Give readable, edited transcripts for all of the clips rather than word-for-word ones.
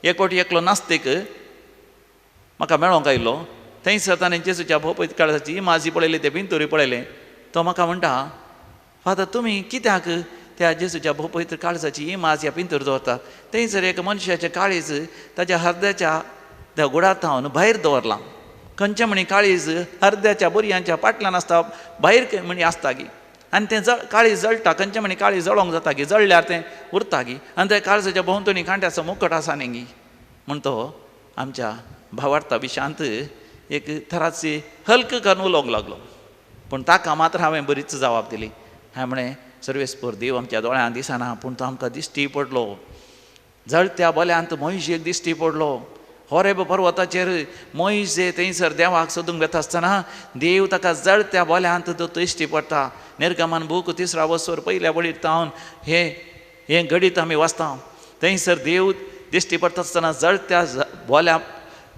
एक फावटी एकलो नास्तीक म्हाका मेळोंक आयलो. थंयसर ताणें जेजूच्या भोव पवित्र काळजाची इमाजी पळयली, ते पिंतुरी पळयलें. तो म्हाका म्हणटा, फादर तुमी कित्याक त्या जेजूच्या भोव पवित्र काळजाची इमाज ह्या पिंतूर दवरतात? थंयसर एक मनशाचें काळीज ताच्या हरद्याच्या त्या गुडा थावन भायर दवरलां. खंयचें म्हणी काळीज हरद्याच्या बुरयांच्या पाटल्यान आसता, भायर म्हणी आसता गी, आनी तें काळीज जळटा. खंयचें म्हणी काळीज जळोंक जाता गी, जळ्ळ्यार तें उरता गी, आनी त्या काळजाच्या भोंवतणी कांट्याचो मुकट आसा न्ही गी. म्हण तो आमच्या भावार्था विशांत एक थराची हल्क करून उलोवंक लागलो. पूण ताका मात्र हांवें बरीच जबाब दिली. हांवें म्हळें, सर्वेस्पर देव आमच्या दोळ्यांत दिसना, पूण तो आमकां दिश्टी पडलो. जळत्या बोल्यांत मोयजेक दिश्टी पडलो. होरेब पर्वताचेर मोयजे थंयसर देवाक सोदूंक वेता आसतना देव ताका जळत्या बोल्यांत तो दिश्टी पडटा. निर्गमन बूक तिसरा वसर पयल्या वळीर तावन हें घडीत आमी वाचता. थंयसर देव दिश्टी पडटा आसतना जळत्या बोल्या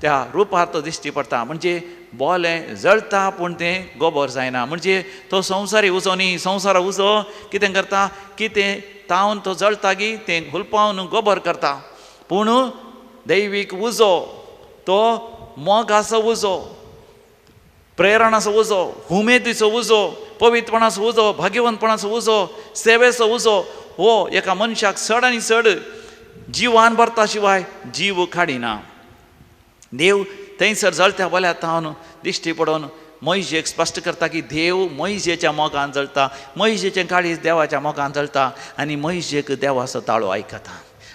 त्या रुपार तो दिश्टी पडटा. म्हणजे बोलें जळटा पूण तें गोबर जायना. म्हणजे तो संवसारी उजो न्ही. संवसारा उजो कितें करता, कितें तावन तो जळटा गी तें हुलपावन गोबर करता. पूण दैवीक उजो तो मोगाचो उजो, प्रेरणाचो उजो, हुमेदीचो उजो, पवित्रपणाचो उजो, भाग्यवंतपणाचो उजो, सेवेचो उजो हो एका मनशाक चड आनी चड जिवान भरता शिवाय जीव काडिना. देव थंयसर जळत्या बोल्या तावन दिश्टी पडोवन मोयजेक स्पश्ट करता की देव मोयजेच्या मोगान जळटा, मोयजेचें काळीज देवाच्या मोगान जळटा आनी मोयजेक देवाचो ताळो आयकता.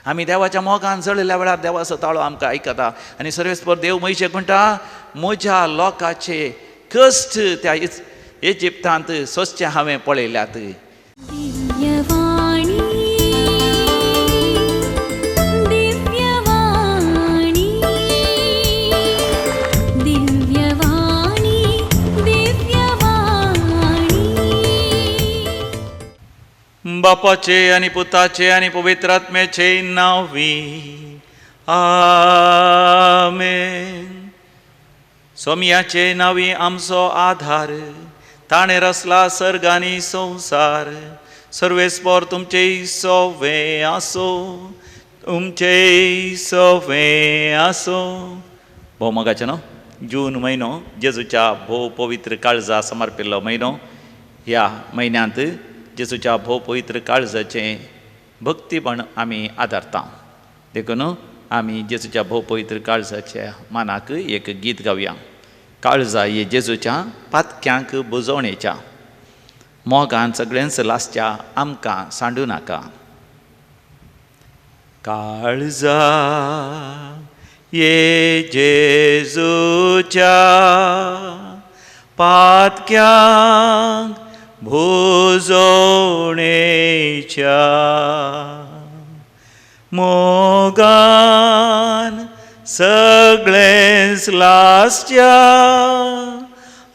आमी देवाच्या मोगान जळिल्ल्या वेळार देवाचो ताळो आमकां आयकता. आनी सर्वेस्पर देव मोयजेक म्हणटा, म्हज्या लोकाचे कश्ट त्या इजिप्तांत सोंसचे हांवें पळयल्यात. बापाचे आनी पुताचे आनी पवित्र आत्म्याचे नांवी आमेन. सोमयाचे नांवी आमचो आधार, ताणें रचला सर्ग आनी संवसार. सर्वेस्पर तुमचे सोवे आसो, तुमचे सोवे आसो. भोव मोगाचें न्हू, जून म्हयनो जेजूच्या भोव पवित्र काळजा समर्पिल्लो म्हयनो. ह्या म्हयन्यांत जेजूच्या भोव पवित्र काळजाचें भक्तीपण आमी आदारता. देखून आमी जेजूच्या भोव पवित्र काळजाच्या मानाक एक गीत गावया. काळजा हे जेजूच्या पातक्यांक बुजवणेच्या मोगान सगळ्यांच लासच्या आमकां सांडू नाका. काळजा ये जेजूच्या पातक्यांक भुजवणेच्या मोगान सगळेंच लासच्या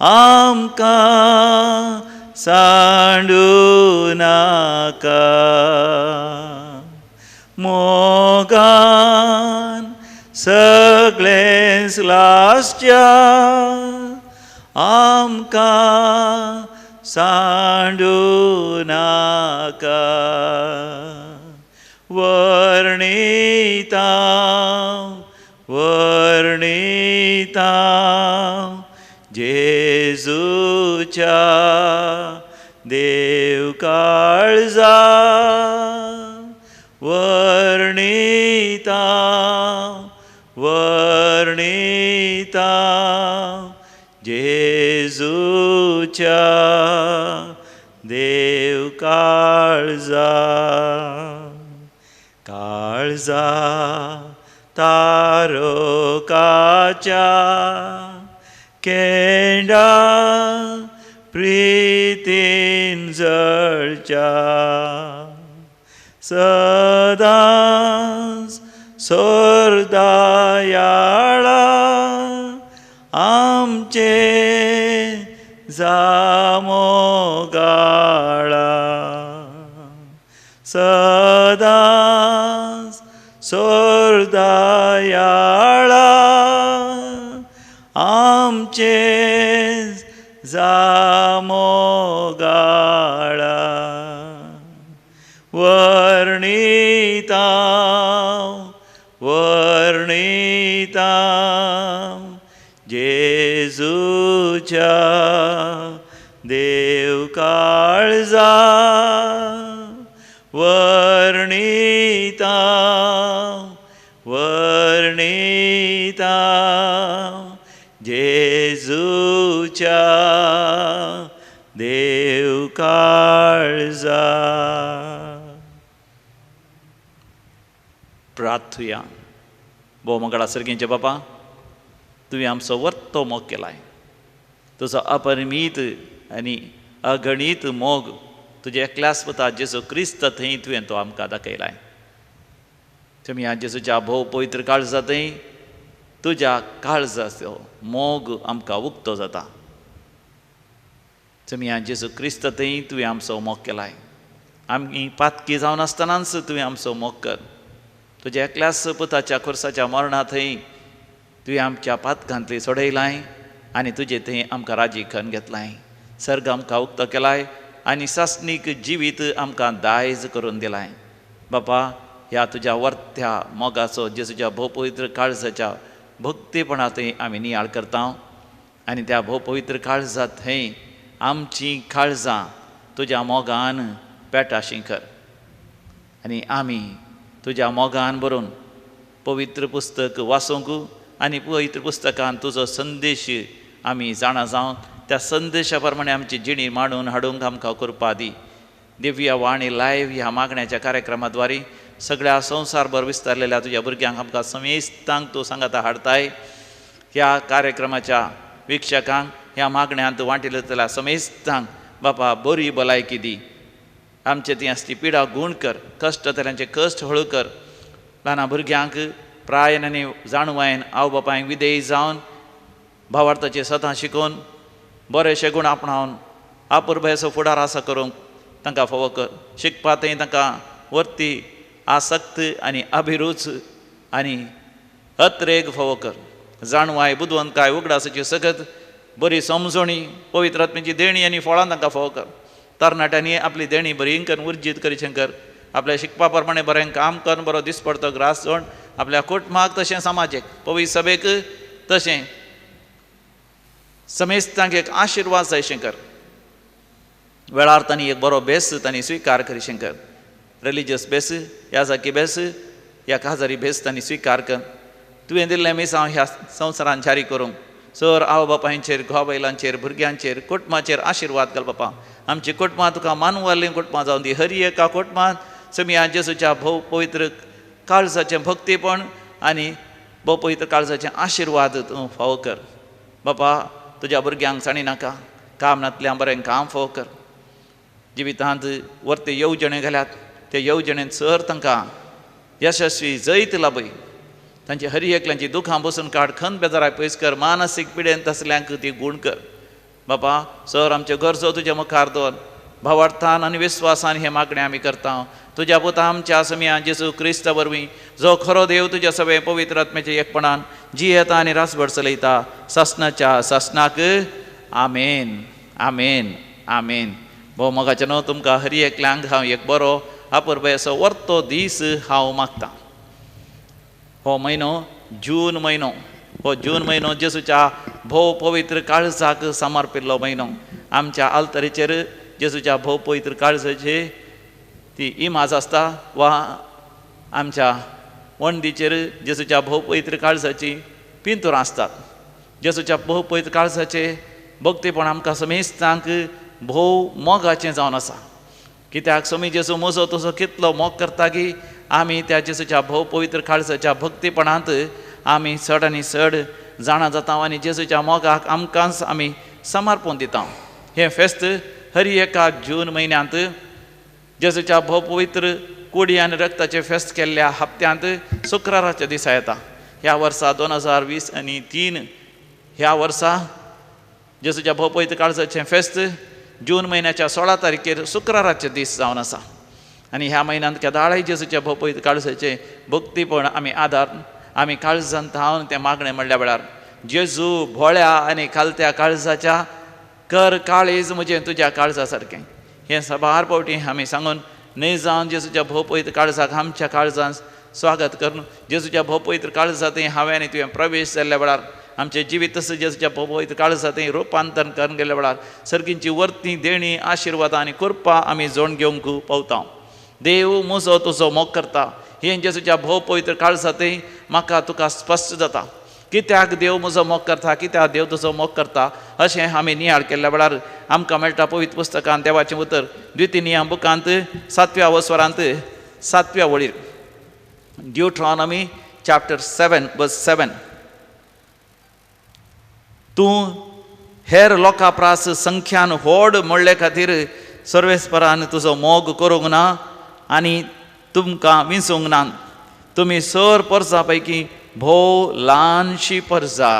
आमकां सांडू नाका. मोगान सगळेंच लासच्या आमकां सांडू नाका. वर्णिता वर्णिता जेजूच्या देव काळजा, वर्णिता वर्णिता जेजूच्या देव काळजा. काळजा तारकाच्या केंडा प्रितीन जळच्या सदांच सोरदयाळा आमचे जामोगाळा. सदांच सोरदयाळा आमचे जामोगाळा. वर्णिता वर्णिता वर्णिता जेजूच्या देव काळजा वर्णिता वर्णिता जेजूच्या देव काळजा. प्रार्थुया. भोव मंगळा सर्गींचे बापा, तुवें आमचो वर्तो मोग केलाय. तुजो अपरिमीत आनी अगणीत मोग तुज्या एकल्याच पुता जेजू क्रिस्त थंय तुवें तो आमकां दाखयलाय. तुमी ह्या जेजूच्या भोव पवित्र काळजा थंय तुज्या काळजाचो मोग आमकां उक्तो जाता. तुमी ह्या जेजू क्रिस्त थंय तुवें आमचो मोग केलाय. आमी पातकी जावन आसतनाच तुवें आमचो मोग कर. तुज्या एकल्याच पुताच्या खुर्साच्या मरणा थंय तुवें आमच्या पातकांतली सोडयलाय आनी तुजे थंय आमकां राजी करून घेतलाय. सर्ग आमकां उक्तो केलाय आनी सासणीक जिवीत आमकां दायज करून दिलाय. बापा, ह्या तुज्या वर्त्या मोगाचो जेजूच्या भोव पवित्र काळजाच्या भक्तीपणा थंय आमी नियाळ करता आनी त्या भोव पवित्र काळजा थंय आमची काळजां तुज्या मोगान पेटाशी कर आनी आमी तुज्या मोगान बरोवन पवित्र पुस्तक वाचूंक आनी पवित्र पुस्तकान तुजो संदेश आमी जाणा जावन त्या संदेशा प्रमाणे आमची जिणी मांडून हाडूंक आमकां कृपा दी. दिव्य वाणी लायव्ह ह्या मागण्याच्या कार्यक्रमा सगळ्या संवसारभर विस्तारलेल्या तुज्या भुरग्यांक आमकां समेस्तांक तूं सांगाता हाडताय. ह्या कार्यक्रमाच्या विक्षकांक ह्या मागण्यांत वांटिलेल्या समेस्तांक बापा बरी भलायकी दी. आमचे ती आसली पिडा गूण कर, कश्ट जाल्यांचे कश्ट हळू कर. ल्हान भुरग्यांक प्रायन आनी जाणवायन आवय बापायक विधेयी जावन भावार्थाचे सदां शिकोवन बरेशे गूण आपणावन आपुरबायेचो फुडार आसा करूंक तांकां फावो कर. शिकपा थंय तांकां वर्ती आसक्त आनी अभिरूच आनी अत्रेग फावो कर. जाणवाय बुदवंतकाय उगडासाची सगत बरी समजणी पवित्र आत्म्याची देणी आनी फळां तांकां फावो कर. तरणाट्यांनी आपली देणी बरी करून उर्जीत करी शंकर आपल्या शिकपा प्रमाणे बरें काम करून बरो दिसपडतो ग्रास जोड आपल्या कुटुंबाक तशें समाजेक पवित्र सभेक तशें समेस्तांक एक आशिर्वाद जाय शंकर. वेळार तांणी एक बरो भेस तांणी स्विकार करी शंकर. रिलिजियस भेस ह्या जाकी भेस ह्या काजारी भेस तांणी स्विकार कर. तुवें दिल्लें मिसांव ह्या संवसारान जारी करूंक सर आवय बापायंचेर घोव बायलांचेर भुरग्यांचेर कुटुंबाचेर आशिर्वाद घाल बापा. आमची कुटुंबां तुका मानवाल्लीं कुटुंबां जावन दी. हर एका कुटुंबांत समिया जेजूच्या भोव पवित्र काळजाचें भक्तीपण आनी भोव पवित्र काळजाचें आशिर्वाद तूं फावो कर. बापा तुज्या भुरग्यांक साणी नाका, काम नातल्यां बरें काम फावो कर. जिवितांत वर्ते येवजणे घाल्यात ते येवजणेंत सर तांकां यशस्वी जैत लाभय. तांची हर एकल्यांची दुखां बसून काड, खंत बेजाराय पयस कर, मानसीक पिडेन तसल्यांक ती गूण कर. बापा सर आमच्यो गरजो तुज्या मुखार दवर. भावार्थान आनी विस्वासान हें मागणें आमी करता. तुज्या पुता आमच्या समिया जेजू क्रिस्ता वरवीं जो खरो देव तुज्या सगळें पवित्र आत्म्याच्या एकपणान जियेता आनी रासभर चलयता सासणाच्या सासणाक. आमेन आमेन आमेन. भोव मोगाचें न्हू तुमकां हर एकल्यांक हांव एक बरो आपुरबायेचो वर्तो दीस हांव मागतां. हो म्हयनो जून म्हयनो, हो जून म्हयनो जेजूच्या भोव पवित्र काळजाक समर्पिल्लो म्हयनो. आमच्या आल्तरीचेर जेजूच्या भोव पवित्र काळजाची ती इमाज आसता वा आमच्या वणदीचेर जेजूच्या भोव पवित्र काळजाची पिंतुरां आसतात. जेजूच्या भोव पवित्र काळजाचे भक्तीपण आमकां समेस्तांक भोव मोगाचें जावन आसा. कित्याक समी जेजू म्हजो तुजो कितलो मोग करता की आमी त्या जेजूच्या भोव पवित्र काळजाच्या भक्तीपणांत आमी चड आनी चड जाणा जाता आनी जेजूच्या मोगाक आमकांच आमी समर्पण दिता. हें फेस्त हर एका जून म्हयन्यांत जेजूच्या भोव पवित्र कुडी आनी रक्ताचें फेस्त केल्ल्या हप्त्यांत शुक्राराच्या दिसा येता. ह्या वर्सा 2020 आनी 3 ह्या वर्सा जेजूच्या भोव पवित्र काळजाचें फेस्त जून म्हयन्याच्या 16 तारखेर शुक्राराचे दीस जावन आसा. आनी ह्या म्हयन्यांत केदाळय जेजूच्या भोव पवित्र काळजाचें भक्तीपण आमी आदार आमी काळजांत धांवन तें मागणें म्हणल्या वेळार जेजू भोळ्या आनी खालत्या काळजाच्या कर काळीज म्हजें तुज्या काळजा सारकें हें साबार फावटी आमी सांगून न्हय जावन जेजूच्या भोव पवित्र काळजाक आमच्या काळजान स्वागत करून जेजूच्या भोव पवित्र काळजा थंय हांवें आनी तुवें प्रवेश जाल्ल्या वेळार आमचें जिवीत तशें जेजूच्या भोव पवित्र काळजा थंय रुपांतर करून गेल्ल्या वेळार सर्गींची वर्ती देणी आशिर्वादां आनी कृपा आमी जोड घेवंक पावता. देव म्हजो तुजो मोग करता हें जेजूच्या भोव पवित्र काळजा थंय म्हाका तुका स्पश्ट जाता. कित्याक देव म्हजो मोग करता, कित्याक देव तुजो मोग करता अशें आमी नियाळ केल्ल्या वेळार आमकां मेळटा पवित्र पुस्तकांत देवाचें उतर द्वितीय नियम बुकांत 7व्या वस्वरांत 7व्या वळीर, ड्युट्रॉनॉमी चॅप्टर 7 वर्स 7, तूं हेर लोकां प्रास संख्यान व्हड म्हणले खातीर सर्वेस्परान तुजो मोग करूंक ना आनी तुमकां विंचूंक ना. तुमी सर परजा पैकी भोव ल्हानशी परजा.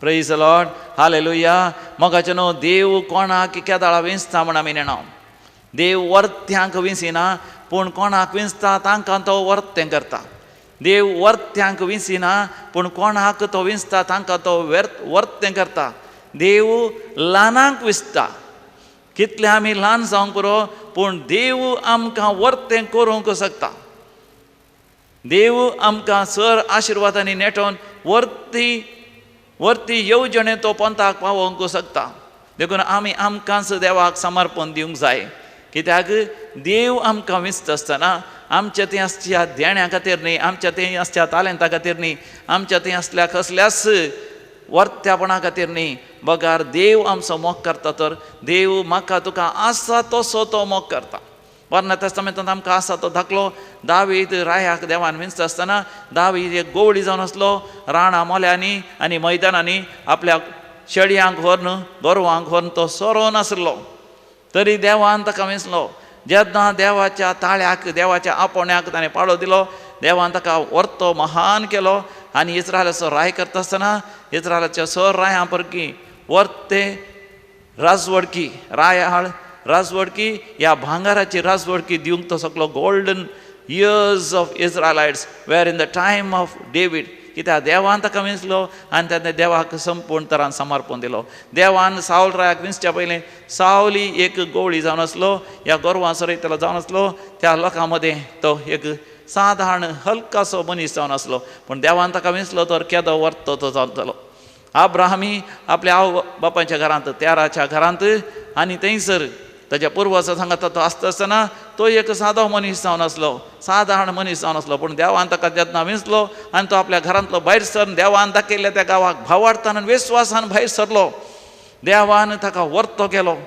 Praise the Lord, hallelujah. मोगाचें न्हू, देव कोणाक केदाळा विंचता म्हण आमी नेणा. देव वर्त्यांक विंचिना, पूण कोणाक विंचता तांकां तो वर्तें करता. देव वर्त्यांक विंचिना, पूण कोणाक तो विंचता तांकां तो वर्तें करता. देव ल्हानांक विंचता. कितले आमी ल्हान जावंक पुरो, पूण देव आमकां वर्तें करूंक शकता. देव आमकां सर आशिर्वादांनी नेटोवन वर्ती वर्ती येवजणे तो पंथाक पावोवंक शकता. देखून आमी आमकांच देवाक समर्पण दिवंक जाय. कित्याक देव आमकां विंचता आसतना आमच्या थंय आसच्या देण्या खातीर न्ही, आमच्या थंय आसच्या तालेंता खातीर न्ही, आमच्या थंय आसल्या कसल्याच वर्त्यापणा खातीर न्ही, बगार देव आमचो मोग करता. तर देव म्हाका तुका आसा तसो तो मोग करता. पोरण्या तेस्तामेंतांत आमकां आसा तो धाकलो दावीद रायाक देवान विंचता आसतना दावीद एक गोवळी जावन आसलो. राणां मोल्यांनी आनी मैदानांनी आपल्या शेळयांक व्हरून गोरवांक व्हरून तो सोरोन आसलो, तरी देवान ताका विंचलो. जेन्ना देवाच्या ताळ्याक देवाच्या आपोवण्याक ताणें पाळो दिलो, देवान ताका वर्तो महान केलो आनी इस्रायलाचो राय करता आसतना इस्रायलाच्या सर रायां परकी वर्ते राजवडकी रायाळ राजवडकी ह्या भांगाराची राजवडकी दिवंक तो सगलो golden years of Israelites were in the time of David. कित्याक देवान ताका विंचलो आनी ताणें देवाक संपूर्ण तरान समर्पण दिलो. देवान सावल रायाक विंचच्या पयलीं सावली एक गोवळी जावन आसलो, ह्या गोरवां सरयतलो जावन आसलो. त्या लोकां मदें तो एक सादारण हलकासो मनीस जावन आसलो, पूण देवान ताका विंचलो तर केदो वर्तो तो जातलो. आब्राहामी आपल्या आवय बापायच्या घरांत तेराच्या घरांत आनी थंयसर ताच्या पुर्वजा सांगता तो आसता आसतना तो एक सादो मनीस जावन आसलो, सादारण मनीस जावन आसलो. पूण देवान ताका जेन्ना विंचलो आनी तो आपल्या घरांतलो भायर सरन देवान दाखयल्ल्या त्या गांवाक भावार्थान आनी विस्वासान भायर सरलो. देवान ताका वर्तो केलो,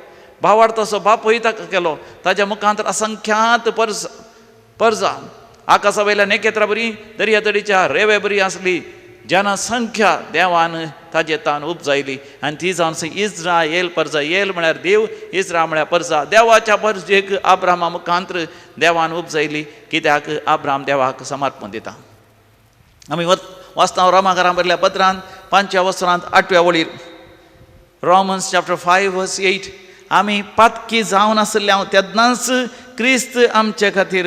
भावार्थाचो बापूय ताका केलो. ताच्या मुखांत असंख्यात परजा आकाशा वयल्या नखेत्रा बरी दर्या तडीच्या रेवे बरी आसली जनसंख्या देवान ताजे तान उपजायली आनी ती जावन इस्रायल परजा. येल म्हळ्यार देव, इस्रा म्हळ्यार परजा. देवाच्या परजेक आब्रामा मुखांत देवान उपजायली. कित्याक आब्राम देवाक समर्पण दिता. आमी वाचता रोमा घरां बरयल्या पत्रांत 5व्या वस्त्रांत 8व्या वळीर, रोमन्स चॅप्टर 5 वर्स 8, आमी पातकी जावन आसले तेन्नाच क्रिस्त आमचे खातीर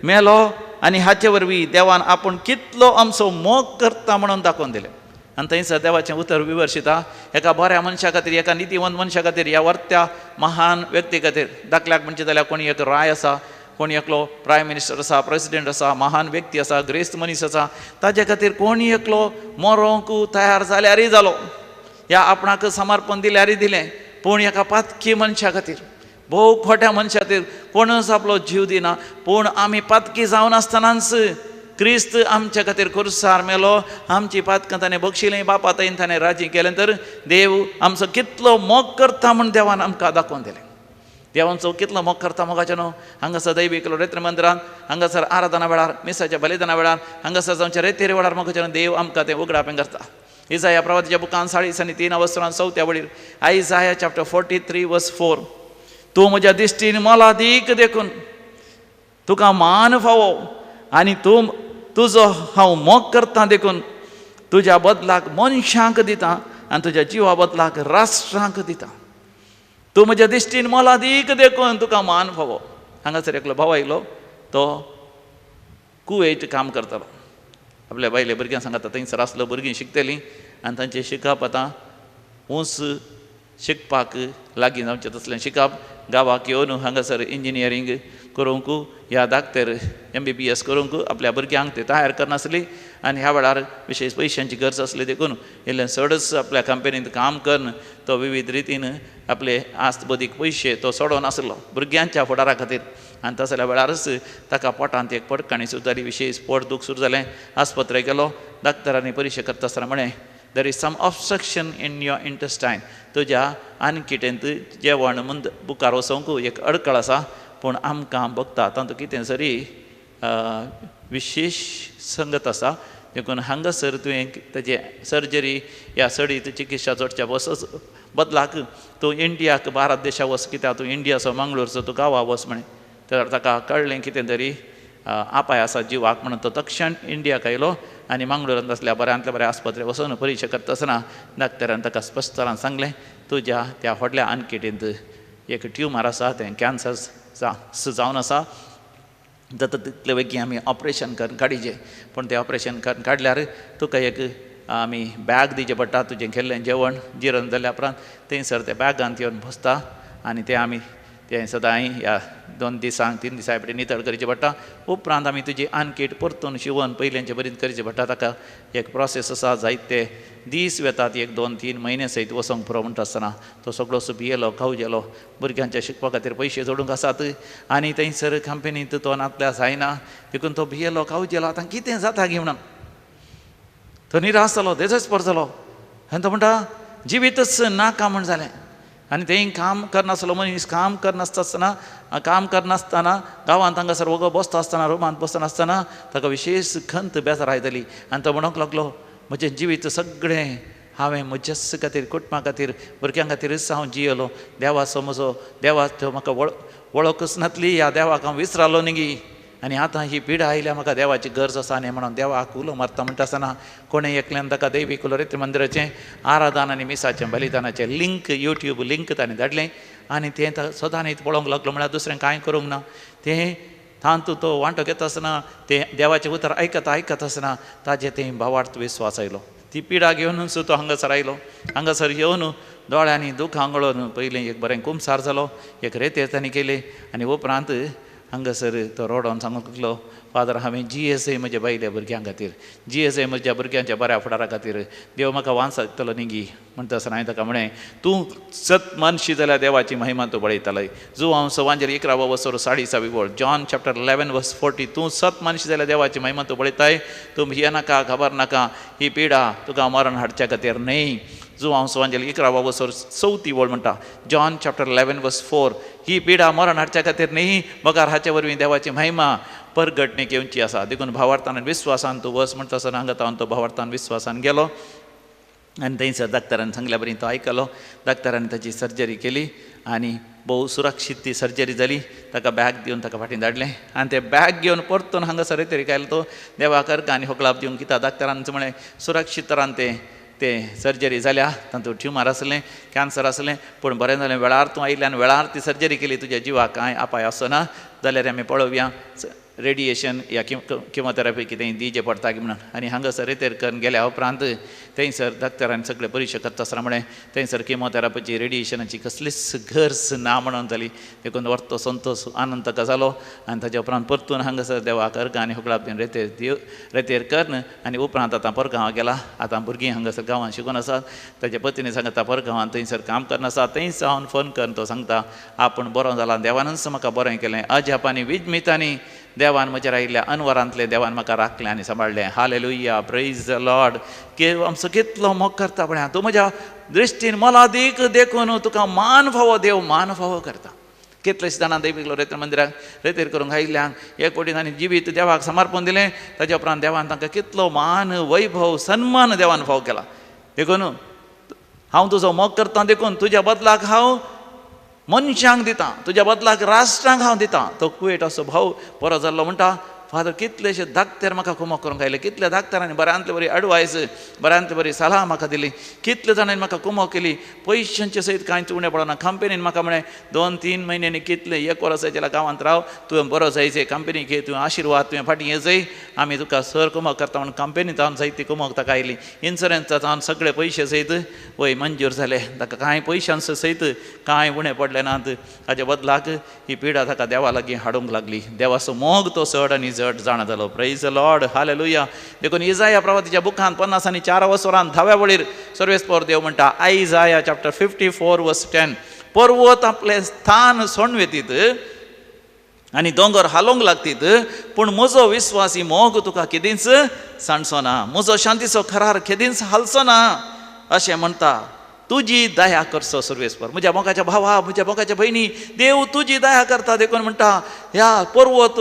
मेलो आनी हाचे वरवीं देवान आपूण कितलो आमचो मोग करता म्हणून दाखोवन दिलें. आनी थंयसर देवाचें उतर विवर्शिता एका बऱ्या मनशा खातीर, एका नितीवंत मनशा खातीर, ह्या वर्त्या महान व्यक्ती खातीर. दाखल्याक म्हणचें जाल्यार कोणी एक राय आसा, कोणी एकलो प्रायम मिनिस्टर आसा, प्रेसिडेंट आसा, महान व्यक्ती आसा, ग्रेस्त मनीस आसा, ताजे खातीर कोणी एकलो मरोंक तयार जाल्यारय जालो, ह्या आपणाक समर्पण दिल्यारय दिलें, पूण एका पातकी मनशा खातीर, भोव खोट्या मनशा खातीर कोणूच आपलो जीव दिना. पूण आमी पातकी जावन आसतनाच क्रिस्त आमच्या खातीर खुर्सार मेलो, आमची पातकां ताणें बक्षिलीं, बापा ताईन ताणें राजी केलें. तर देव आमचो कितलो मोग करता म्हूण देवान आमकां दाखोवन दिलें. देवांचो कितलो मोग करता मोगाचें न्हू. हांगासर दैवी रेत्र मंदिरांत, हांगासर आराधना वेळार, मिसाच्या बलिदाना वेळार, हांगासर जावच्या रेतेरी वेळार मोगाचें न्हू देव आमकां तें उगडापें करता. इजाया प्रवातीच्या बुकान 43 वस्त्रान 4थ्या वळीर, आयजाया चॅप्टर 43 वर्स 4, तूं म्हज्या दिश्टीन मोलादीक देखून तुका मान फावो आनी तूं तुजो हांव मोग करता देखून तुज्या बदलाक मनशांक दिता आनी तुज्या जिवा बदलाक राष्ट्रांक दिता. तूं म्हज्या दिश्टीन मोलादीक देखून तुका मान फावो. हांगासर एकलो भाव आयलो, तो कुवेट काम करतालो. आपल्या बायले भुरग्यां सांगता थंयसर आसलो, भुरगीं शिकतलीं आनी तांचें शिकप आतां ऊंच शिकपाक लागीं जावचें तसलें शिकप. गांवाक येवन हांगासर इंजिनियरींग करूंक ह्या डाक्टर MBBS करूंक आपल्या भुरग्यांक ते तयार करनासली आनी ह्या वेळार विशेश पयशांची गरज आसली देखून इल्लें चडच आपल्या कंपनींत काम करून तो विविध रितीन आपले आस्त बदीक पयशे तो सोडोन आसलो भुरग्यांच्या फुडारा खातीर. आनी तसल्या वेळारच ताका पोटांत एक पडकाणी सुरू जाली, विशेश पोट दूख सुरू जालें. आस्पत्रे गेलो, डाक्टरांनी परिक्षा करता आसतना म्हळें there is some obstruction in your intestine, तुज्या आनकिटेंत जेवण मुंद मुखार वचोंक एक अडकळ आसा, पूण आमकां भोगता तातूंत कितें सरी विशेश संगत आसा, देखून हांगासर तुवें ताजें सर्जरी या सडीत चिकित्सा जोडच्या बसच बदलाक तूं इंडियाक भारत देशा वच, कित्याक तूं इंडियाचो मंगळूरचो तूं गांवा वच म्हळें. तर ताका कळ्ळें कितें तरी आपाय आसा जिवाक म्हणून तो तक्षण इंडियाक आयलो आनी मंगळूरांत आसल्या बऱ्यांतल्या बऱ्या आस्पत्रे वचून परिक्षा करता आसतना डाक्टरान ताका स्पश्टतान सांगलें तुज्या त्या व्हडल्या आनकिटींत एक ट्युमर आसा, तें कॅन्सर जावन आसा, जाता तितले बेगीन आमी ऑपरेशन करून काडिचें, पूण तें ऑपरेशन करून काडल्यार तुका एक आमी बॅग दिवचें पडटा, तुजें केल्लें जेवण जिरण जाल्या उपरांत थंयसर त्या बॅगांत येवन बसता आनी तें आमी तें सदांय ह्या 2 दिसांक 3 दिसां पयलीं नितळ करचें पडटा, उपरांत आमी तुजी आनकीट परतून शिंवून पयलींचे बरीच करचें पडटा. ताका एक प्रोसेस आसा, जायते दीस वेतात, 1 2 3 म्हयने सयत वचोंक पुरो म्हणटा आसतना तो सगळो भियेलो खावजेलो, भुरग्यांच्या शिकपा खातीर पयशे जोडूंक आसात आनी थंयसर कंपनींत तो नातल्या जायना देखून तो भियेलो खावजेलो, आतां कितें जाता गी म्हणून तो निराश जालो, देजस्पर जालो आनी तो म्हणटा जिवीतच नाका म्हण जालें. आनी तें काम करनासलो मनीस, काम करनासतना गांवांत हांगासर वोगो बसता आसतना रुमांत बसनासतना ताका विशेश खंत बेजार आयताली आनी तो म्हणूंक लागलो म्हजें जिवीत सगळें हांवें म्हज्याच खातीर, कुटुंबा खातीर, भुरग्यां खातीरच हांव जियेलो, देवाचो म्हजो देवाचो म्हाका वळखच नासली, ह्या देवाक हांव विसरालो न्ही गी, आनी आतां ही पिडा आयल्या म्हाका देवाची गरज आसा आनी म्हणून देवाक उलो मारता म्हणटा आसतना कोणें एकल्यान ताका देवी कुलोरेत्र मंदिराचें आराधन आनी मिसाचें बलिदानाचें लिंक यूट्यूब लिंक ताणें धाडलें आनी तें सदांच पळोवंक लागलो, म्हळ्यार दुसरें कांय करूंक ना. तें तातूंत तो वांटो घेता आसतना तें देवाचें उतर आयकता आयकता आसतना ताजें तें भावार्थ विस्वास आयलो. ती पिडा घेवनूच तो हांगासर आयलो, हांगासर येवन दोळ्यांनी दुखां गळोवन पयलीं एक बरें कुमसार जालो, एक रेतेर ताणें केलें आनी उपरांत हांगासर तो रोडोन सांगूंक लागलो फादर हांवें जियेसय म्हज्या बायल्या भुरग्यां खातीर, जियेसय म्हज्या भुरग्यांच्या बऱ्या फुडारा खातीर, देव म्हाका वांसा दितलो न्ही गी म्हणटा आसतना हांवें ताका म्हळें तूं सत मानशी जाल्यार देवाची महिमा तूं पळयतालय. जुवांव सवांजेर 11 वसर 40 वळ, जॉन चॅप्टर 11 वर्स 40, तूं सत मानशी जाल्यार देवाची महिमा तूं पळयताय, तूं भियेनाका खबर नाका, ही पिडा तुका मरण हाडच्या खातीर न्हय. जुवांव सवांजेर 11 वसर 4 वळ म्हणटा, जॉन चॅप्टर 11 वर्स 4, ही पिडा मरण हाडच्या खातीर न्ही, बगर हाचे वरवीं देवाची महिमा परगटणेक येवची आसा, देखून भावार्थान आनी विस्वासान तूं वच म्हणटा आसतना हांगा तो भावार्थान विस्वासान गेलो आनी थंयसर डाक्टरान सांगल्या बरी तो आयकलो. डाक्टरान ताची सर्जरी केली आनी भोव सुरक्षीत ती सर्जरी जाली. ताका बॅग दिवन ताका फाटीं धाडलें आनी तें बॅग घेवन परतून हांगासर तरी आयलो तो देवाक अर्घ आनी होकलाप दिवन कित्याक डाक्टरान म्हळें सुरक्षीत तरान तें तें सर्जरी जाल्या, तातूंत ट्युमर आसलें, कॅन्सर आसलें, पूण बरें जालें वेळार तूं आयिल्ल्यान आनी वेळार ती सर्जरी केली, तुज्या जिवाक कांय अपाय आसना जाल्यार आमी पळोवया रेडिएशन या किमोथेरपी कितें दिवचें पडटा की म्हणून. आनी हांगासर रेतेर करून गेल्या उपरांत थंयसर डाक्टरान सगळें परिक्षा करता आसतना म्हळें थंयसर किमोथेरपीची रेडिएशनाची कसलीच गरज ना म्हणून जाली, देखून वर्तो संतोश आनंद ताका जालो. आनी ताच्या उपरांत परतून हांगासर देवाक अर्घ आनी होकळाप दिवन रेतेर दिव रेतेर करून आनी उपरांत आतां परगांवां गेला. आतां भुरगीं हांगासर गांवांत शिकून आसात, ताच्या पत्नी सांगता परगांवांत थंयसर काम करून आसा, थंय सावन फोन करून तो सांगता आपूण बरो जाला, देवानूच म्हाका बरें केलें, अजापांनी विजमितांनी देवान म्हजेर आयिल्ल्या अनवरांतलें देवान म्हाका राखलें आनी सांबाळ्ळें. हालेलुया, प्रेज the Lord. के आमचो कितलो मोग करता पळय, तूं म्हज्या दृश्टीन मोलादीक देखून तुका मान फावो, देव मान फावो करता. कितलेशे जाणां दैवीक रेतर मंदिराक रेतेर करूंक आयिल्ल्यांक एक कोटी तांणी जिवीत देवाक समर्पण दिलें, ताच्या उपरांत देवान तांकां कितलो मान वैभव सन्मान देवान फावो केला. देखून हांव तुजो मोग करता, देखून तुज्या बदलाक हांव मनशांक दिता, तुज्या बदलाक राष्ट्रांक हांव दिता. तो कुवेटाचो भाव बरो जाल्लो म्हणटा फादर कितलेशे धाकतेर म्हाका कुमक करूंक आयले, कितल्या धाकतेरांनी बऱ्यांतली बरी एडवायस, बऱ्यांतली बरी सलाह म्हाका दिली, कितले जाणांनी म्हाका कुमक केली, पयशांचे सयत कांयच उणें पडना. कंपनीन म्हाका म्हळें 2-3 म्हयन्यांनी कितलें एक वर्स जाल्यार गांवांत राव, तुवें बरो जायचे कंपनी घे, तुवें आशिर्वाद तुवें फाटीं येजय, आमी तुका सर कुमक करता म्हणून कंपनी जावन जायती कुमक ताका आयली. इन्सुरन्स जावन सगळे पयशे सयत वय मंजूर जाले, ताका कांय पयशांचो सयत कांय उणें पडले नात. हाचे बदलाक ही पिडा ताका देवा लागीं हाडूंक लागली. देवाचो मोग तो चड आनी चड जाणा जालो. Praise the Lord, hallelujah. देखून इजाया प्रवातीच्या बुकांत 54 वसरान 10व्या वळीर सर्वेस्पर देव म्हणटा, आयजाया चॅप्टर 54 वर्स 10, पर्वत आपलें स्थान सोंडवेतीत आनी दोंगर हालोवंक लागतीत, पूण म्हजो विस्वासी मोग तुका केदींच सांडचो ना, म्हजो शांतीचो करार केदींच हालचो ना, अशें म्हणटा. तुजी दया करचो सर्वेस्पर. म्हज्या मोगाच्या भावा, म्हज्या मोगाच्या भयणी, देव तुजी दया करता. देखून म्हणटा ह्या पर्वत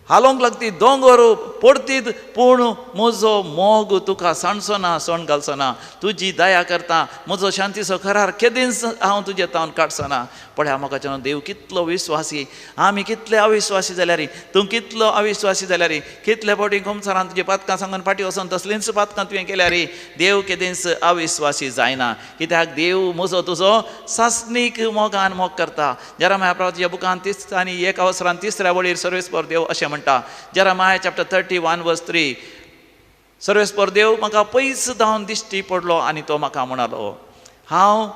हालोवंक लागती, दोंगर पडतीत, पूण म्हजो मोग तुका सांडचो ना, सोंड घालचो ना. तुजी दया करता, म्हजो शांतीचो करार केदींच हांव तुजे तावन काडचो ना. पळया मोगाच्यानो, देव कितलो विस्वासी, आमी कितले अविस्वासी जाल्यार, तूं कितलो अविस्वासी जाल्यार, कितले फावटी कुमसारान तुजी पातकां सांगून फाटीं वचून तसलींच पातकां तुवें केल्यार, देव केदींच अविस्वासी जायना. कित्याक देव म्हजो तुजो सासणीक मोगान मोग करता. जेरामाया प्रवातीच्या बुकान 30 आनी 1 अवसरान 3ऱ्या वळीर सर्वेस्पर देव अशें म्हणटा, जेरामाया चॅप्टर 31 वर्स 3, सर्वेस्पर देव म्हाका पयस जावन दिश्टी पडलो आनी तो म्हाका म्हणालो, हांव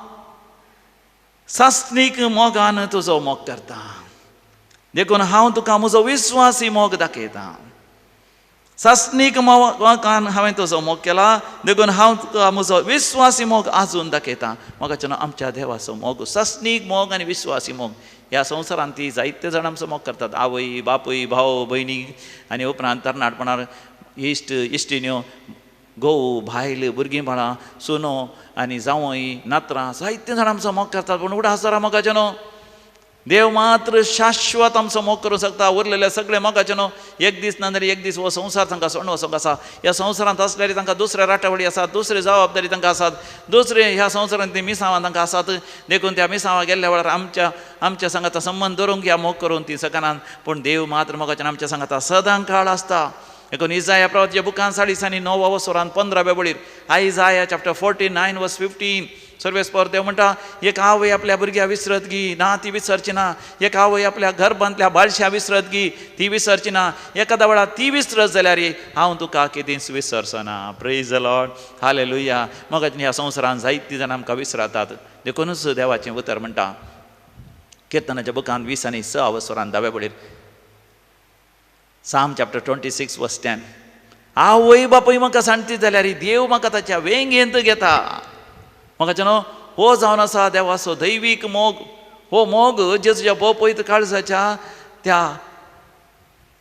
सासणीक मोगान तुजो मोग करता, देखून हांव तुका म्हजो विस्वासी मोग दाखयता. सासणीक मोगान हांवें तुजो मोग केला, देखून हांव तुका म्हजो विस्वासी मोग आजून दाखयता. मोगाचें आमच्या देवाचो मोग सासणीक मोग आनी विस्वासी मोग. ह्या संवसारांत ती जायते जाण आमचो मोग करतात, आवय बापूय भाव भयणी, आनी उपरांत तरणाटपणार इश्ट इश्टिण्यो, घोव बायल भुरगीं बाळां सुनो आनी जावंय नातरां, जायते जाण आमचो मोग करतात. पूण उडास जरा मोगाचें न्हू, देव मात्र शाश्वत आमचो मोग करूंक शकता. उरलेले सगळे मोगाचें न्हू, एक दीस ना जाल्यार एक दीस हो संवसार तांकां सोडून वचूंक आसा. ह्या संवसारांत आसल्यार तांकां दुसऱ्या राटावळी आसात, दुसरे जबाबदारी तांकां आसात, दुसरे ह्या संवसारांत ती मिसांवां तांकां आसात. देखून त्या मिसांवां गेल्ल्या वेळार आमच्या आमच्या सांगाता संबंद दवरूंक ह्या मोग करून ती शकनात. पूण देव मात्र मोगाच्यान आमच्या सांगाता सदां काळ आसता. देखून इजाया प्रवातीच्या बुकान 40 9 वसरान 15व्या वळीर, आयजाया चॅप्टर 49 वर्स 15, सर्वेस्पर देव म्हणटा, एक आवय आपल्या भुरग्या विसरत गी ना, ती विसरची ना. एक आवय आपल्या गर्भांतल्या बाळश्या विसरत गी, ती विसरची ना. एखाद्या वेळार ती विसरत जाल्यार हांव तुका केदींच विसरचो ना. Praise the Lord, hallelujah. मग ह्या संवसारान जायतीं जाणां आमकां विसरतात. देखूनच देवाचें उतर म्हणटा किर्तनाच्या बुकान 20 आनी 6 वसरान 10व्या वळीर, साम चॅप्टर 26 वर्स 10, आवय बापूय म्हाका सांडती जाल्यार देव म्हाका ताच्या वेंगेंत घेता. म्हाका न्हू हो जावन आसा देवाचो दैवीक मोग. हो मोग जेजूच्या बोपयत काळजाच्या त्या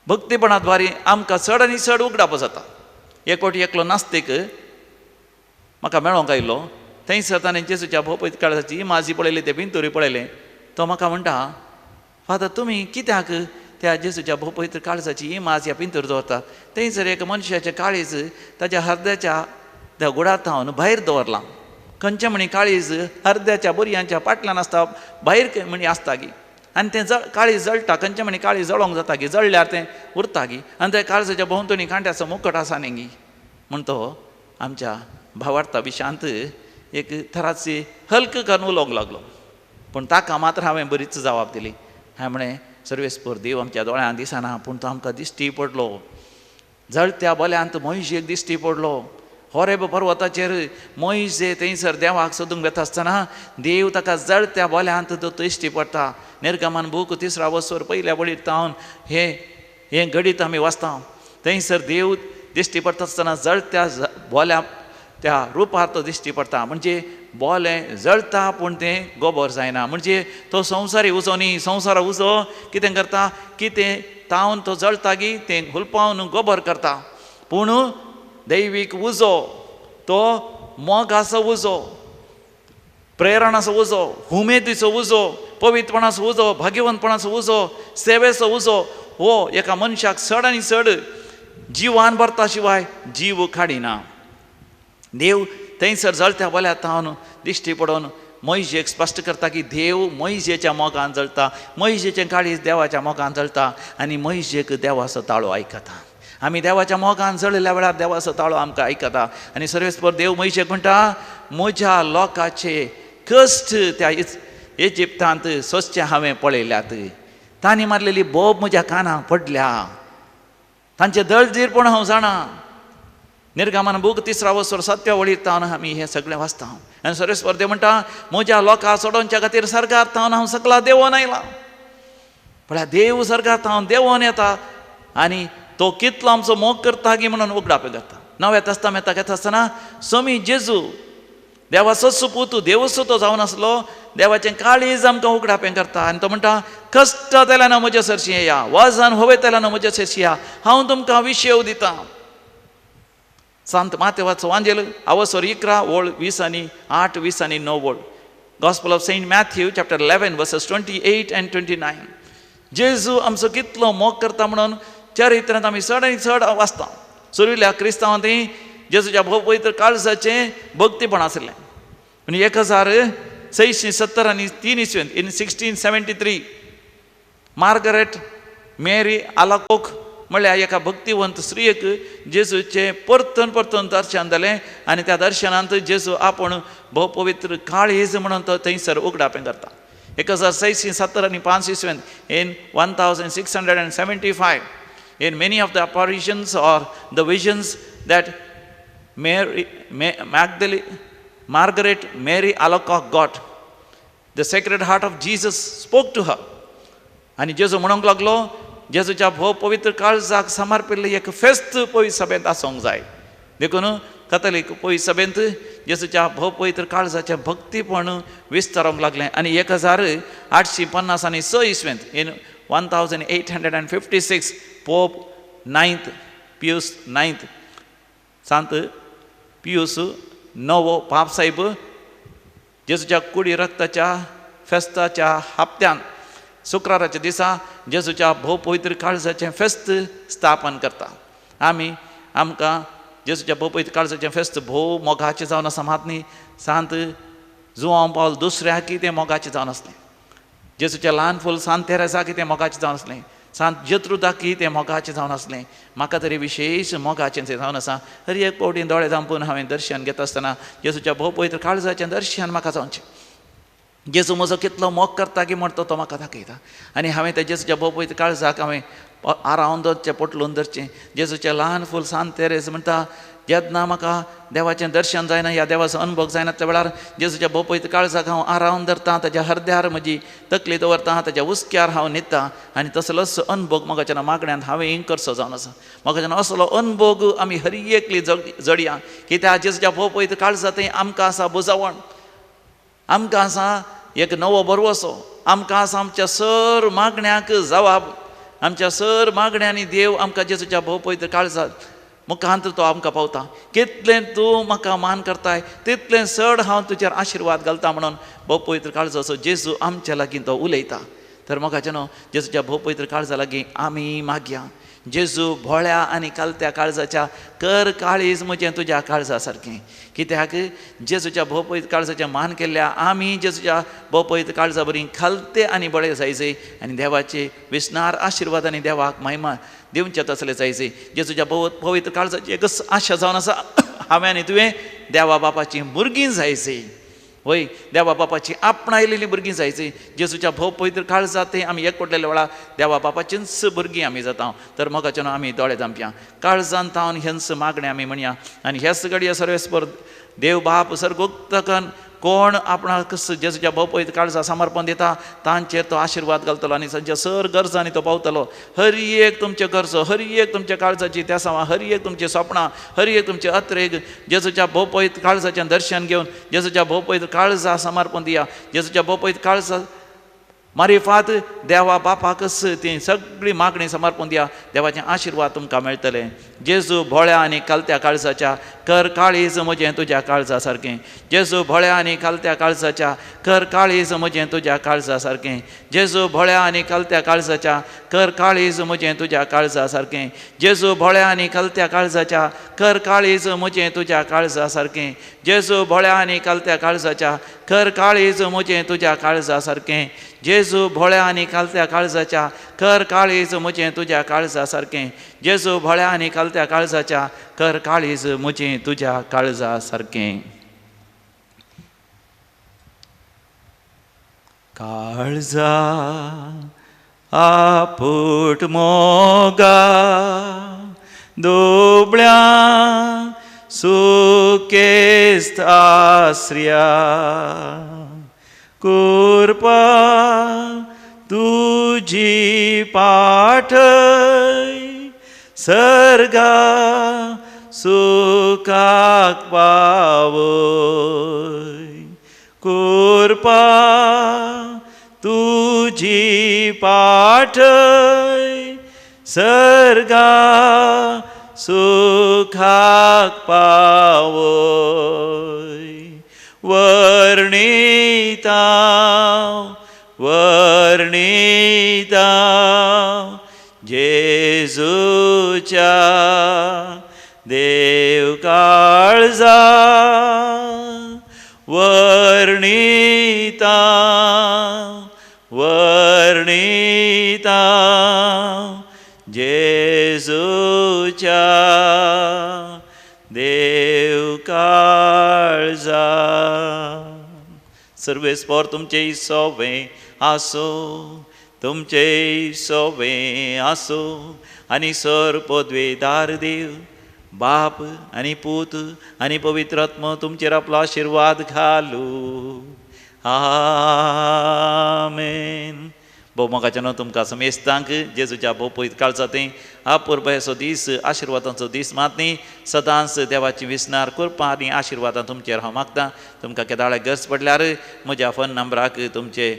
भक्तीपणा द्वारे आमकां चड आनी चड उगडाप जाता. एक फावटी एकलो नास्तीक म्हाका मेळोंक आयलो, थंयसर ताणें जेजूच्या भोपयत काळजाची इमाजी पळयली, ते भिंतुरी पळयलें. तो म्हाका म्हणटा, फादर तुमी कित्याक त्या जेजूच्या भोपयत काळजाची इमाज ह्या पिंतूर दवरतात? थंयसर एक मनशाचें काळीज ताच्या हरद्याच्या त्या गुडांत भायर दवरलां. खंयचें म्हणी काळीज हरद्याच्या बोरयांच्या पाटल्यान आसता, भायर म्हणी आसता गी, आनी तें काळीज जळटा. खंयचें म्हणी काळीज जळोंक जाता गी, जळ्ळ्यार तें उरता गी, आनी त्या काळजाच्या भोंवतणी कांट्याचो मुकट आसा न्ही गी. म्हण तो आमच्या भावार्था विशांत एक थराची हल्क करून उलोवंक लागलो. पूण ताका मात्र हांवें बरीच जबाब दिली. हांवें म्हळें, सर्वेस्पर देव आमच्या दोळ्यांत दिसना, पूण तो आमकां दिश्टी पडलो. जळत्या बोल्यांत मोयजेक दिश्टी पडलो. होरेब पर्वताचेर मोयजे थंयसर देवाक सोदूंक वेता आसतना देव ताका जळत्या बोल्यांत तो दिश्टी पडटा. निर्गमन बूक 3 वसर 1 वळीर तावन हे हें घडीत आमी वाचता. थंयसर देव दिश्टी पडटा आसतना जळत्या बोल्या त्या रुपार तो दिश्टी पडटा. म्हणजे बोलें जळता पूण तें गोबर जायना. म्हणजे तो संवसारी उजो न्ही, संवसारा उजो कितें करता, कितें तावन तो जळटा गी तें हुलपावन गोबर करता. पूण दैवीक उजो तो मोगाचो उजो, प्रेरणाचो उजो, उमेदीचो उजो, पवित्रपणाचो उजो, भाग्यवंतपणाचो उजो, सेवेचो उजो हो एका मनशाक चड आनी चड जिवान भरता शिवाय जीव काडिना. देव थंयसर जळत्या बोल्या तावन दिश्टी पडोवन मोयजेक स्पश्ट करता की देव मोयजेच्या मोगान जळटा, मोयजेचें काळीज देवाच्या मोगान जळटा आनी मोयजेक देवाचो ताळो आयकता. आमी देवाच्या मोगान जळिल्ल्या वेळार देवाचो ताळो आमकां आयकता. आनी सर्वेस्पर देव मोयजेक म्हणटा, म्हज्या लोकाचे कश्ट त्या इजिप्तांत सोंसचे हांवें पळयल्यात, तांणी मारलेली बोब म्हज्या कानाक पडल्या, तांचे दळदीरपण हांव जाणा. निर्गमन बूक 3 वसर 7 वळीर तावन आमी हें सगळें वाचता. आनी सर्वेस्पर देव म्हणटा, म्हज्या लोकां सोडोवच्या खातीर सर्गार तावन हांव सकला देंवोन आयला. पळया, देव सर्गार तावन देंवोन येता आनी तो कितलो आमचो मोग करता की म्हणून उगडाप करता. नव्या तेस्तामेंताक येता आसतना स्वामी जेजू देवाचो सुपूत, देवसो तो जावन आसलो, देवाचें काळीज आमकां उगडापें करता आनी तो म्हणटा, कश्ट जाल्यार ना म्हज्या सरशी येया, वजन होवयता जाल्यार ना म्हज्या सरशी या, हांव तुमकां विशेव दितां. सांत मातेवाचो वांजेल आवसर 11 वळ 20 आनी 8 20 आनी 9 वळ. Gospel of Saint Matthew chapter 11 verses 28 and 29. जेजू आमचो कितलो मोग करता म्हणून चरित्रांत आमी चड आनी चड वाचता. सुर्विल्ल्या क्रिस्तांवांत जेजूच्या भोव पवित्र काळजाचें भक्तीपण आसलें. पूण 1670 आनी 3 इसवेंत इन 1673 मार्गरेट मेरी आलाकोक म्हळ्यार एका भक्तिवंत स्त्रियेक जेजूचें परतून परतून दर्शन जालें आनी त्या दर्शनांत जेजू आपूण भोव पवित्र काळीज म्हणून तो थंयसर उगडापें करता. 1670 आनी 5 इसवेंत in 1675 in many of the apparitions or the visions that Margaret Mary Alacoque got, the Sacred Heart of Jesus spoke to her. आनी जेजू म्हणूंक लागलो, जेजूच्या भोव पवित्र काळजाक समर्पिल्लें एक फेस्त पवित्र सभेंत आसूंक जाय. देखून कथोलीक पवित्र सभेंत जेजूच्या भोव पवित्र काळजाचें भक्तीपण विस्तारूंक लागलें. आनी 1850 आनी 6 इसवेंत in 1856 Pope ninth Pius ninth Sant Pius नवो पाप साहेब जेजूच्या कुडी रक्ताच्या फेस्ताच्या हप्त्यान शुक्राराच्या दिसा जेजूच्या भोव पवित्र काळजाचें फेस्त स्थापन करता. आमी आमकां जेजूच्या भोव पवित्र काळजाचें फेस्त भोव मोगाचें जावन आसा. मात न्ही सांत जुवांव पावल दुसऱ्याकी तें मोगाचें जावन आसलें, जेजूचें ल्हान फूल सांत तेरेसाकी तें मोगाचें जावन आसलें, सांत जेत्रुदाकी तें मोगाचें जावन आसलें. म्हाका तरी विशेश मोगाचें तें जावन आसा. हर एक फावटी दोळे धांपून हांवें दर्शन घेता आसतना जेजूच्या भोव पवित्र काळजाचें दर्शन म्हाका जावचें. जेजू म्हजो कितलो मोग करता की म्हणटा तो म्हाका दाखयता. आनी हांवें त्या जेजूच्या भोव पवित्र काळजाक हांवें आरावन दवरचें, पोटलून धरचें. जेजूचें ल्हान फूल सांत तेरेस म्हणटा, जेन्ना म्हाका देवाचें दर्शन जायना ह्या देवाचो अनुभव जायना त्या वेळार जेजूच्या भोव पवित्र काळजाक हांव आरावन धरता, ताज्या हरद्यार म्हजी तकली दवरता, ताज्या हुस्क्यार हांव न्हिदता आनी तसलोच अनुभव म्हाका मागण्यांत हांवें करचो जावन आसा. म्हाका असलो अनुभव आमी हर एकली जडया कित्याक जेजूच्या भोव पवित्र काळजा थंय आमकां आसा बुजावण, आमकां आसा एक नवो भरवसो, आमकां आसा आमच्या सर मागण्याक जवाब. आमच्या सर मागण्यांनी देव आमकां जेजूच्या भोव पवित्र काळजात मुखांत तो आमकां पावता. कितलें तूं म्हाका मान करताय तितलें चड हांव तुजेर आशिर्वाद घालता म्हणून भोव पवित्र काळजाचो जेजू आमच्या लागीं तो उलयता. तर म्हाका न्हू जेजूच्या भोव पवित्र काळजा लागीं आमी मागया, जेजू भोळ्या आनी कालत्या काळजाच्या कर काळीज म्हजें तुज्या काळजा सारकें. कित्याक जेजूच्या भोव पवित्र काळजाचें मान केल्ल्या आमी जेजूच्या भोव पवित्र काळजा बरी खालते आनी बळे जायचे आनी देवाचे विसनार आशिर्वाद आनी देवाक महिमा दिवचे तसले जायचे. जेजूच्या भोव पवित्र काळजाची एक आशा जावन आसा, हांवें आनी तुवें देवा बापाची भुरगीं जायचे. वय देवा बापाची आपणायलेली भुरगीं जायची. जेजूच्या भोव पवित्र काळजा थंय आमी एकवटलेल्या वेळार देवा बापाचींच भुरगीं आमी जाता. तर मोगाच्यान आमी दोळे धांपया, काळजान तावन हेंच मागणें आमी म्हणया. आनी हेच घडये सर्वेस्पर देव बाप सर्गोक्तकन कोण आपणाक जेजूच्या भोव पवित्र काळजा समर्पण दिता तांचेर तो आशिर्वाद घालतलो आनी तांच्या सर गरजांनी तो पावतलो. हर एक तुमचे गरजो, हर एक तुमच्या काळजाची त्यासावां, हर एक तुमची सपनां, हर एक तुमचे अत्रेग जेजूच्या भोव पवित्र काळजाचें दर्शन घेवन जेजूच्या भोव पवित्र काळजा समर्पण दिया. जेजूच्या भोव पवित्र काळजा मारिफात देवा बापाकच ती सगळी मागणी समर्पण दिया. देवाचे आशिर्वाद तुमकां मेळटले. जेजू भोळ्या आनी कालत्या काळजाच्या कर काळीज म्हजें तुज्या काळजा सारकें. जेजू भोळ्या आनी कालत्या काळजाच्या कर काळीज म्हजें तुज्या काळजा सारकें. जेजू भोळ्या आनी कालत्या काळजाच्या कर काळीज म्हजें तुज्या काळजा सारकें. जेजू भोळ्या आनी कालत्या काळजाच्या कर काळीज म्हजें तुज्या काळजा सारकें. जेजू भोळ्या आनी कालत्या काळजाच्या कर काळीज म्हजें तुज्या काळजा सारकें. जेजू भोळ्या आनी कालत्या काळजाच्या कर काळीज म्हजें तुज्या काळजा सारकें. जेजू भोळ्या आनी कालत्या काळजाच्या कर काळीज म्हजें तुज्या काळजा सारकें. काळजा आपूट मोगा दुबळ्या सुकेस्त आसऱ्या कृपा तुजी पाठय सर्गा सुखाक पावय. कृपा तुजी पाठय सर्गा सुखाक पावय. वर्णिता वर्णिता जेजूच्या देव काळजा वर्णिता वर्णिता जेजूच्या देव काळजा. सर्वेस्पर तुमचे सोवे आसो, तुमचे सोवे आसो आनी सर पदवेदार देव बाप आनी पूत आनी पवित्र आत्मो तुमचेर आपलो आशिर्वाद घालू. आमेन. भोव मोगाच्यानो तुमकां समेस्तांक जेजूच्या भोव पवित्र काळजा थंय अपुरबायेचो दीस आशिर्वादांचो दीस मात न्ही सदांच देवाची विसनार कृपा आनी आशिर्वादां तुमचेर हांव मागतां. तुमकां केदाळे गरज पडल्यार म्हज्या फोन नंबराक तुमचे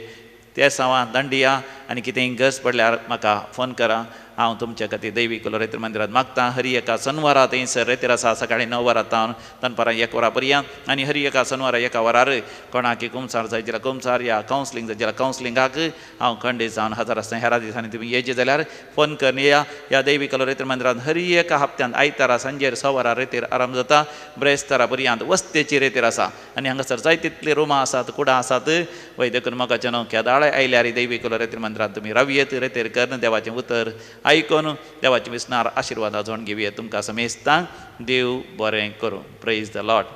ते सावां दांडिया आनी कितेंय गरज पडल्यार म्हाका फोन करा. हांव तुमच्या खातीर दैवीक रेतर मंदिरांत मागतां. हरी एका सनवारा थंयसर रेतर आसा सकाळीं 9 वरां तावन दनपारां 1 वरां पर्यंत आनी हरी एका सनवारा 1 वरार कोणाक कुमसार जाय जाल्यार कुमसार या कावन्सिलींग जाय जाल्यार कावन्सिलिंगाक हांव खंडीत जावन हजर आसता. हेरा दिसांनी तुमी येयचे जाल्यार फोन करून येया. ह्या दैवीक रेतर मंदिरांत हरी एका हप्त्यांत आयतारा सांजेर 6 वरां रेतीर आराम जाता. ब्रेस्तारा पर्यंत वस्तेची रेतीर आसा आनी हांगासर जाय तितली रुमां आसात कुडां आसात. वय देखून म्हाका न्हू केदाळे आयल्यार दैवीक रेतर मंदिरांत तुमी रावयेत रेतीर करून देवाचें उतर आयकून देवाचे विसनार आशिर्वादा जोड घेवया. तुमकां समेस्तांक देव बरें करूं. Praise the Lord.